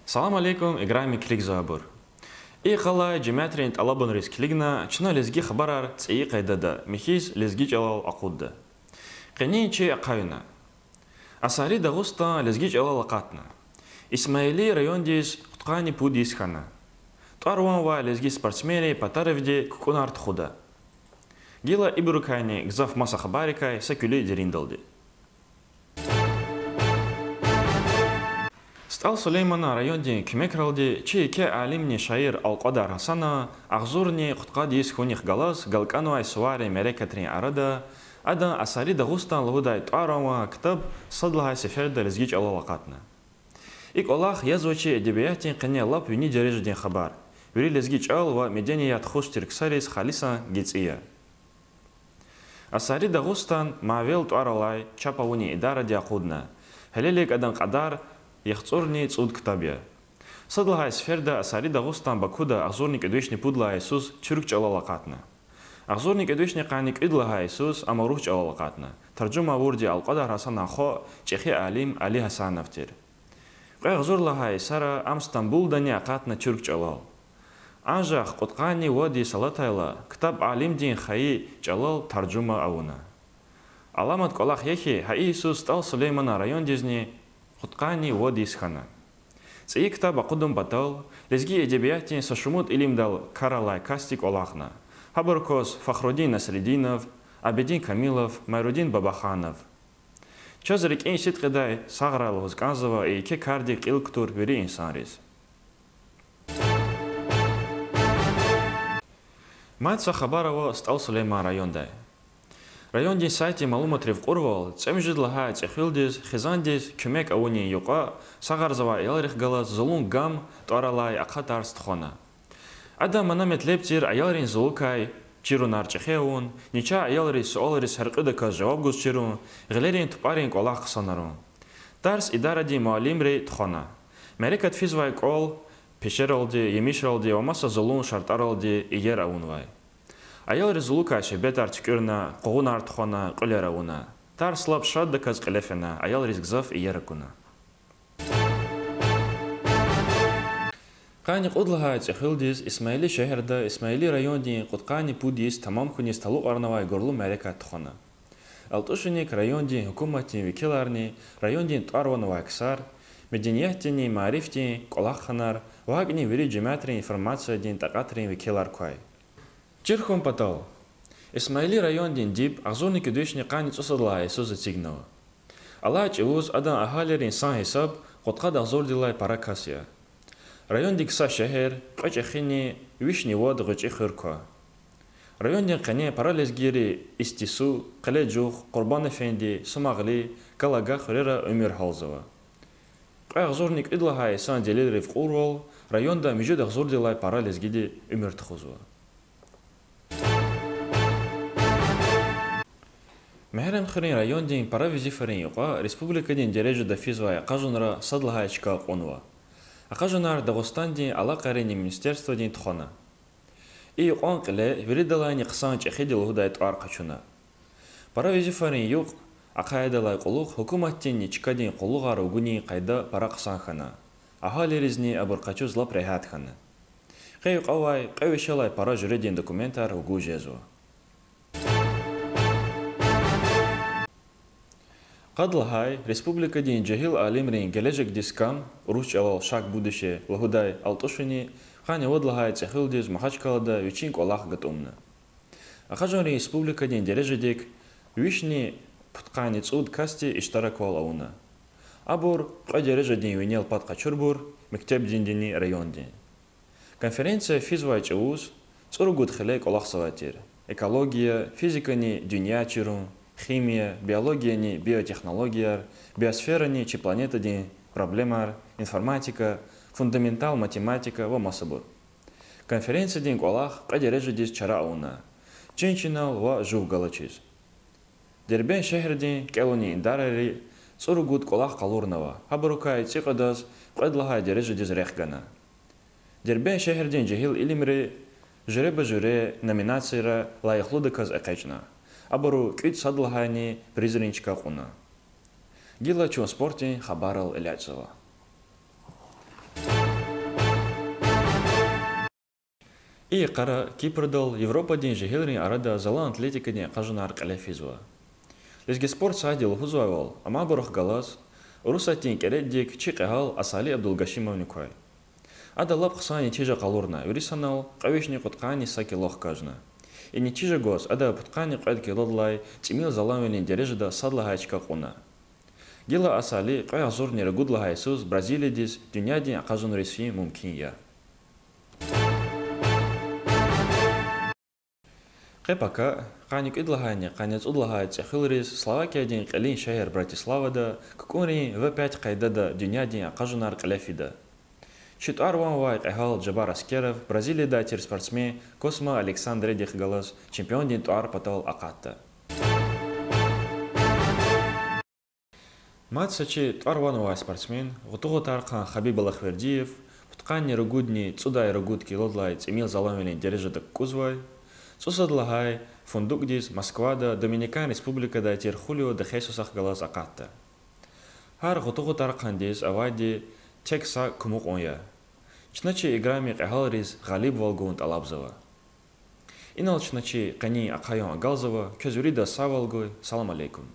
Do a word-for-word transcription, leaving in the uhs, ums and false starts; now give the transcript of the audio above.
Салам алейкум, играми килигзавайбур! И къалай жемятрин тӀалабунриз килигна, чна лезги хабарар цӀийи къайдада, михьиз лезги чӀалал акъудда. Къенин чи ахъаюна. Асари Дагъустан лезги чӀалал акъатна. Исмаили райондиз кьудкъанни пуд йис хьана. ТӀвар-ван авай лезги спортсменри патаривди кукӀунар тухуда. Гила ибурукайни гзаф маса хабаррикай са куьлуь дериндалди. СтӀал Сулейманан райондин куьмекралди чи еке алимни шаир Алкьвадар Гьасана агъзурни кьудкъад йис хьунихъ галаз галкӀанвай суварин мярекатрин арада адан Асари Дагъустан лугьудай тӀвар-ван авай ктаб сад лагьай сеферда лезги чӀалал акъатна. И кӀвалах язва чи эдебиятдин къене лап вини дережадин хабар, вири лезги чӀал ва меденият хуш тир ксариз халисан гецӀи я. Асари Дагъустан Мавел тӀвар алай чап авунин идаради акъудна, гьелелиг адан кьадар яхцӀурни цӀуд ктаб я. Сад лагьай сеферда Асари Дагъустан Бакуда агъзурни кӀуьд вишни пуд лагьай йисуз туьрк чӀалал акъатна. Агъзурни кӀуьд вишни къанни кӀуьд лагьай йисуз ам урус чӀалал акъатна. Таржума авурди Алкьвадар Гьасанан хва, чӀехи алим Али Гьасанов тир. Кьве агъзур лагьай йисара ам Стамбулдани акъатна туьрк чӀалал. Анжах кьудкъанни вад йис алатайла, ктаб алимдин хайи чӀалал таржума авуна. Аламат кӀвалах я хьи, гьа и йисуз СтӀал Сулейманан райондизни кьудкъанни вад йис хьана. ЦӀийи ктаб акъудун патал лезги эдебиятдин са шумуд илимдал кар алай касди кӀвалахна. Гьабурук кваз Фахрудин Насрединов, Абидин Камилов, Майрудин Бабаханов. Чаз рикӀин сидкьидай сагърай лугьуз кӀанзава и еке кардик кьил кутур вири инсанриз. Мад са хабар ава СтӀал Сулейманан райондай. Райондин сайтдин малуматрив кьурвал, цӀемуьжуьд лагьай цӀехуьлдиз хизандиз куьмек авунин юкьва сагъарзавай аялрихъ галаз Зулун гам тӀвар алай ахъа тарс тухвана. Адан мана-метлеб тир аялрин зулукай чирунар чӀехи авун, начагъ аялриз суалриз гьяркьуьдаказ жаваб гуз чирун, гъилерин тупӀарин кӀвалах хъсанарун. Тарс идарадин муаллимри тухвана. Мярекат физвай кӀвал пешералди, емишралди ва маса зулун шартӀаралди иер авунвай. Аялриз зулукай суьгьбетар туькӀуьрна, къугъунар тухвана, кьуьлер авуна. Тарс лап шаддаказ кьиле фена, аялриз гзаф иер акуна. Къанни кьуд лагьай цӀехуьлдиз Исмаили шегьерда Исмаили райондин кьудкъанни пуд йис тамам хьуниз талукьарнавай гурлу мярекат тухвана. АлтӀушуник райондин гьукуматдин векиларни райондин тӀвар-ван авай ксар, медениятдинни маарифдин кӀвалахханар ва гьакӀни вири жемятрин информациядин такьатрин векилар квай. Чир хьун патал, Исмаили райондин диб агъзурни кӀуьд вишни къанни цӀусад лагьай йисуз эцигнава. Алай чӀавуз адан агьалийрин сан-гьисаб кьудкъад агъзурдилай пара кас я. Райондик са шегьер, кьве чӀехини вишни вад гъвечӀи хуьр ква. Райондин къене пара лезгийри Истису, Къележух, Къурбан-эфенди, Сумагъли, Калагах хуьрера уьмуьр гьалзава. Кьве агъзурни кӀуьд лагьай йисан делилрив кьурвал, районда муьжуьд агъзурдилай пара лезгиди уьмуьр тухузва. Мегьарамдхуьруьн райондин пара везифайрин юкьва республикадин дережада физвай акъажунра сад лагьай чка кьунва. Акъажунар Дагъустандин алакъайрин министерстводин тухвана. И юкьван кьиле виридалайни хъсан чӀехиди лугьудай тӀвар къачуна. Пара везифайрин юкь, ахъайдалай кьулухъ, гьукуматдинни чкадин къуллугъар вугунин къайда пара хъсан хьана. Агьалийризни абур къачуз лап регьят хьана. Къе юкьвавай кьве вишелай пара жуьредин документар вугуз жезва. Къад лагьай республикадин жегьил алимрин Гележегдиз кам, урус чӀалал Шаг в будущее лугьудай АлтӀушуни къанни вад лагьай цӀехуьлдиз Магьачкъалада вичин кӀвалах гатӀумна. Акъажунрин республикадин дережадик вишни пудкъанни цӀуд касди иштираквал авуна. Абур кьве дережадин винел пад къачурбур, мектебдиндини райондин. Конференция физвай чӀавуз цӀуругуд хиле кӀвалахзавай тир: экология, физикани дуьнья чирун, химия, биологияни биотехнологияр, биосферани чи планетадин проблемар, информатика, фундаментал математика ва масабур. Конференциядин кӀвалах кьве дережадиз чара авуна: чин чинал ва жув галачиз. Дербент шегьердин кӀелунин идарайри цӀуругуд кӀвалах къалурнава, гьабурукай цӀикьведаз кьвед лагьай дережадиз рехъ гана. Дербент шегьердин жегьил илимри жуьреба-жуьре номинацияра лайихлудаказ экъечӀна. Абуру кӀуьд сад лагьайни призрин чка кьуна. Гила чун спортдин хабаррал элячӀзава. И йикъара Кипрдал Европадин жегьилрин арада залан атлетикадин акъажунар кьиле физва. Лезги спорт сайтди лугьузвайвал, амайбурухъ галаз Урусатдин кӀеретӀдик чи кьегьал Асали Абдулгашимовни квай. Ада лап хъсан нетижа къалурна, вири санал кьве вишни кьудкъанни са кило хкажна. И нетижа гваз ада пудкъанни кьвед килодилай тӀимил заланвилин дережада сад лагьай чка кьуна. Гила Асали кьве агъзурни ругуд лагьай йисуз Бразилиядиз дуьньядин акъажунриз фин мумкин я. Къе-пака, къанни кӀуьд лагьайни къанни цӀуд лагьай цӀехуьлриз Словакиядин кьилин шегьер Братиславада кукӀунрин В пять къайдада дуьньядин акъажунар кьиле фида. Чи тӀвар-ван авай кьегьал Жабар Аскеров Бразилиядай тир спортсмен Космо Александредихъ галаз чемпиондин тӀвар патал акъатда. Мад са чи тӀвар-ван авай спортсмен, гъутугъутархъан Хабиб Аллахвердиев, пудкъанни ругудни цӀудай ругуд килодилай тӀимил заланвилин дережада кукӀузвай, цӀусад лагьай фундукӀдиз Москвада Доминикан Республикадай тир Хулио де Хесусахъ галаз акъатда. Гьар гъутугъутархъандиз авайди тек са кумукьун я. Чна чи играми кьегьалриз гъалибвал гун тӀалабзава. Инал чна чи къенин ахъаюн агалзава, квез виридаз сагъвал гуй, салам алейкум.